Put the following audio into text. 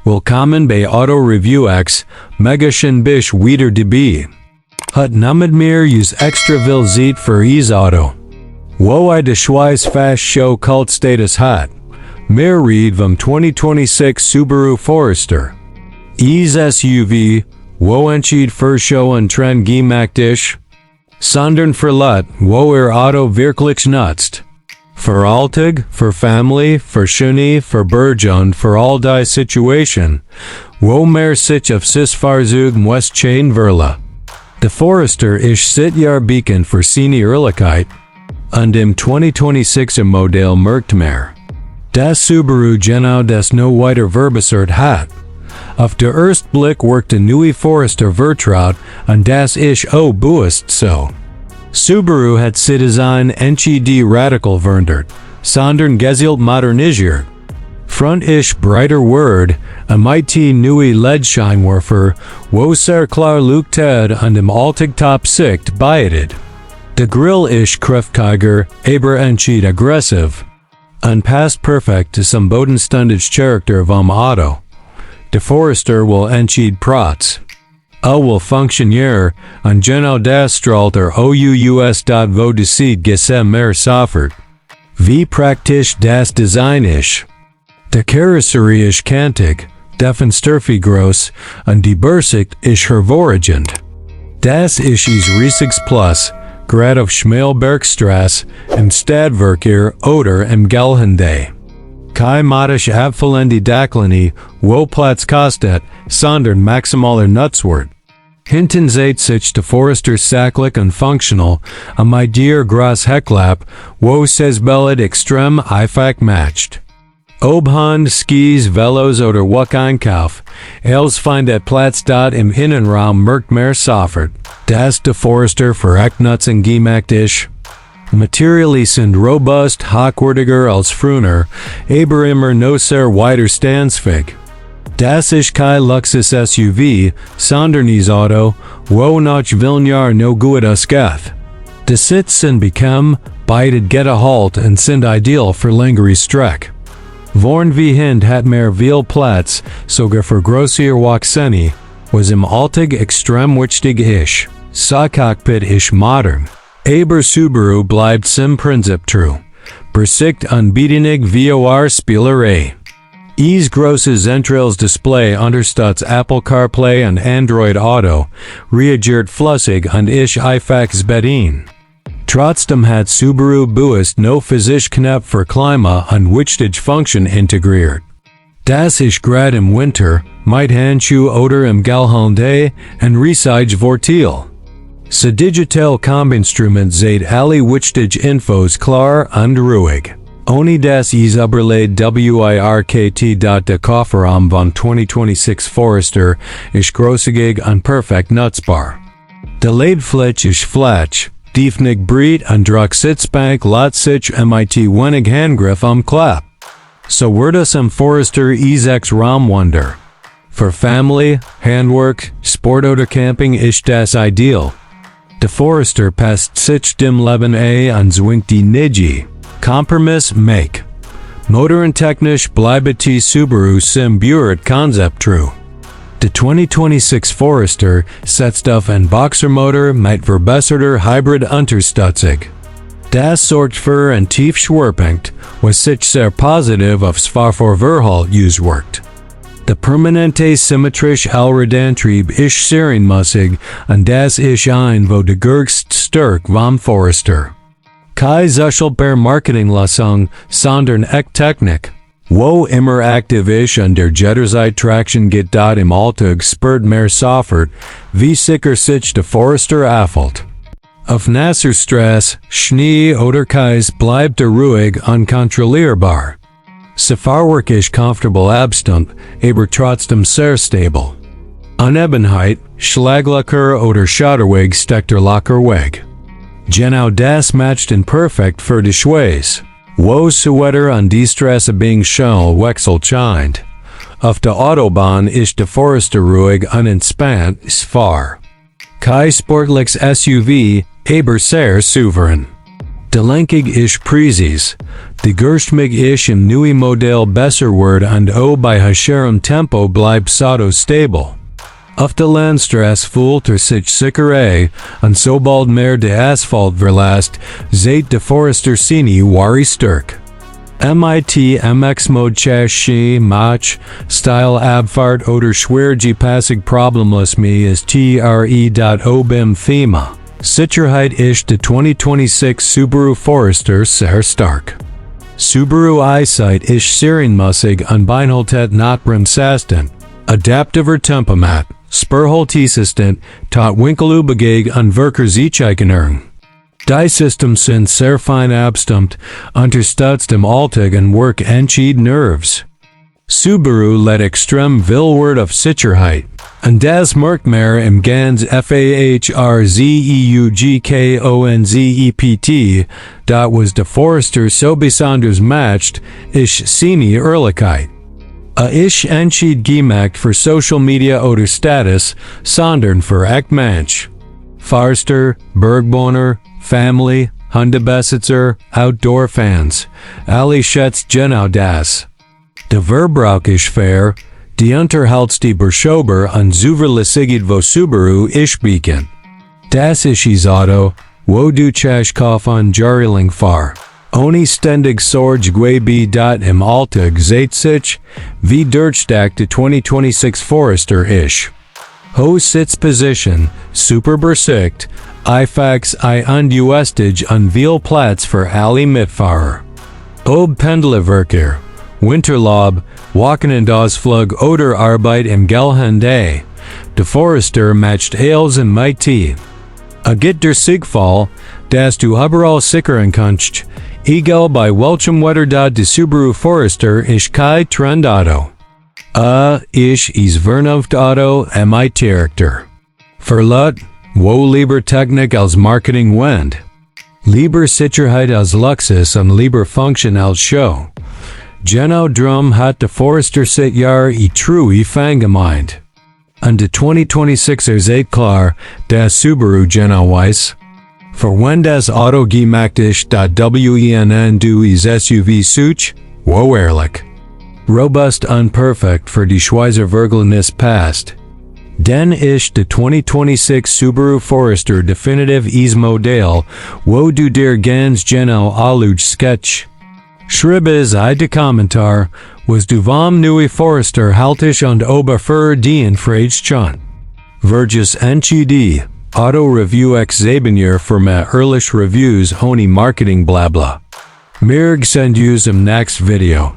Willkommen bei AutoReviewX, mega schön bist wieder dabei. Hat namid mir use extra vil zit für Ease Auto. Wo I de Schweiz fast show cult status hat. Mir read vom 2026 Subaru Forester. Ease SUV, wo entschied für show und trend gemacht Isch. Sondern verlet, wo Auto wirklich nutzt. Für Alltag, für Family, für Schnee, für Berg und für all die Situation, wo mehr sich auf sis Fahrzeug West Chain verla. De Forester Isch sit Jahr beacon für seine Ehrlichkeit, und im 2026 Modell merkt mehr. Das Subaru genau das no weiter verbessert hat. Auf der ersten Blick workte neue Forester vertraut und das Isch o buist so. Subaru hat sie Design NCD radical verandert, sondern gezielt modernisiert. Front Isch breiter Word, MIT neue LED-Scheinwerfer, wo sehr klar leuchtet und im Alltag sicht beided. De Grill Isch kräftiger, aber entschied aggressiv. Und passt perfekt zum bodenständigen Charakter vom Auto. De Forester will entschied prats. Will funktionieren, und genau das strahlt OUUS. Wo decide gesem mehr soffert. Wie praktisch das Design ist. De Karosserie ist kantig, defensterfig groß, und die Bürsicht ist hervorragend. Das ist is riesiges Plus, grad auf Schmalbergstrasse, im Stadtverkehr oder im Gelände. Kai modisch abfallende Decklini, wo Platz kostet, sondern maximaler Nutzwert. Hinten seht sich de Forester sachlich und functional, und my dear gross Hecklap, wo ses bellet extrem einfach matcht. Obhand, Skis, Velos oder Wuck Einkauf, els findet Platz im Innenraum merkt mehr soffert, das de Forester verreckt nutzen gemacht ist. Materially sind robust, hochwertiger als früher, aber immer no sehr weiter standsfähig. Das ist kein Luxus SUV, sondern is Auto, wo noch Villenjahr no gut ausgeht. De Sitz sind bequem, bietet Halt und sind ideal für längere Streck. Vorn wie Hind hat mehr viel Platz, sogar für größere Waxeni, was im Alltag extrem wichtig ist. Sa Cockpit ist modern. Aber Subaru bleibt sim Prinzip true. Bersicht unbedingt VOR Spielerei. Großes Zentrales Display unterstützt Apple CarPlay und Android Auto, reagiert flüssig und ist einfach bedient. Trotzdem hat Subaru buist no physisch Knopf für Klima und wichtige Funktion integriert. Das ist grad im Winter, mit Handschuh oder im Gelände und Reseige Vortil. Se digital Kombinstrument seht alle wichtige Infos klar und ruhig. Ohni das Überlegt WIRKT. Der Kofferraum von 2026 Forester ist großzügig und perfekt nutzbar. De Ladefläche ist flach, tiefnig breit und druck Sitzbank lot sich mit wenig Handgriff Klapp. So wird es im Forester EX Raumwunder. Für Family, Handwork, Sport oder Camping ist das ideal. De Forester passt sich dem Leben und zwingt die Niji. Kompromiss make. Motorentechnisch bleibt Subaru sim Buret Concept true. De 2026 Forester setzt auf ein Boxermotor mit verbesserter Hybrid Unterstützung. Das sorgt für ein Tiefschwerpunkt, was sich sehr positiv auf Fahrvorverhalt auswirkt. De permanente symmetrisch Allradantrieb ist serienmäßig und das ist wo de Gurgst Stärk vom Forester. Kai Zuschel per Marketinglösung, sondern Technik. Wo immer aktiv ist und der Jederzeit Traction geht im Alltag spürt mehr soffert, wie sicher sich de Forester affelt. Auf nasser Stress, Schnee oder Kais bleibt ruhig unkontrollierbar. Fahrwerk ist comfortable abstimmt, aber trotzdem sehr stabil. Unebenheit, Schlaglocker oder Schotterweg steckt locker weg. Genau das matcht in perfekt für die Schweiz. Wo Sweater und die Straße being schnell wechselscheint. Auf der Autobahn ist de Forester ruhig und entspannt fahr. Kein sportliches SUV, aber sehr souverän. Delenkig Isch Prezis, die Gerstmig Isch im neue Modell besser wird und bei höherem Tempo bleibt Auto stable. Auf der Landstraße fühlt sich sicherer und sobald mehr de Asphalt verlässt, seht de Forester Sini wari stark. MIT MX Mode Chashi Mach Style Abfahrt oder schwierige Passig problemlos me is tre.obim Thema. Sicherheit Isch de 2026 Subaru Forester sehr stark. Subaru Eyesight Isch serienmäßig und beinhaltet Notbremsasten, adaptiver Tempomat, Spurhalteassistent, tot Winkelubegeg und Verkehrssicherung. Die System sind sehr fein abstimmt, unterstützt im Alltag und Work entschied Nerves. Subaru let extrem viel Wert auf Sicherheit, und das merkt mehr im ganz FAHRZEUGKONZEPT, dat was de Forester so besonders matched, Isch seine Ehrlichkeit. Isch entschied gemacht für Social Media oder Status, sondern für echt Mensch. Forester, Bergbewohner, Family, Hundebesitzer, Outdoor-Fans, alle schätzt genau das. De Verbrauch ist fair, die Unterhaltstie Berschober und Zuverlässigkeit vo Subaru Isch beacon. Das ist is Auto, wo du Chashkoff an Jariling fahr. Ohni ständig Sorge im Alltag seht sich, wie durchstark de 2026 Forester Isch. Ho Sitzposition, super bersicht, IFAX und Ustage und viel Platz für alle Mitfahrer. Ob Pendlerverkehr, Winterlob, Walken in das Flug oder Arbeit im Gelände, de Forester matcht Ales und Mighty. Git der Sigfall, das du überall sichern kannst, egal bei welchem Wetter de Subaru Forester Isch kein Trendauto. Isch is Vernunftauto mi Charakter. Verlut, wo lieber Technik als Marketing wend. Lieber Sicherheit als Luxus und lieber Function als Show. Genau drum hat de Forester seit Jahr true fangemeint. Und de 2026er seht klar, das Subaru genau weiß. Für wenn das Auto gemacht ist, WENN du is SUV such, wo ehrlich. Robust und perfekt für die Schweizer Verglenis passt. Den ist de 2026 Subaru Forester definitiv is Modell, wo du dir ganz genau allug sketch. Schreib es de Kommentar, was du vom neue Forester haltisch und oberfür dien fragst schon. Verges NGD, AutoReviewX Zabinier für mehr ehrlich Reviews ohne Marketing blabla. Mirg send yous im next video.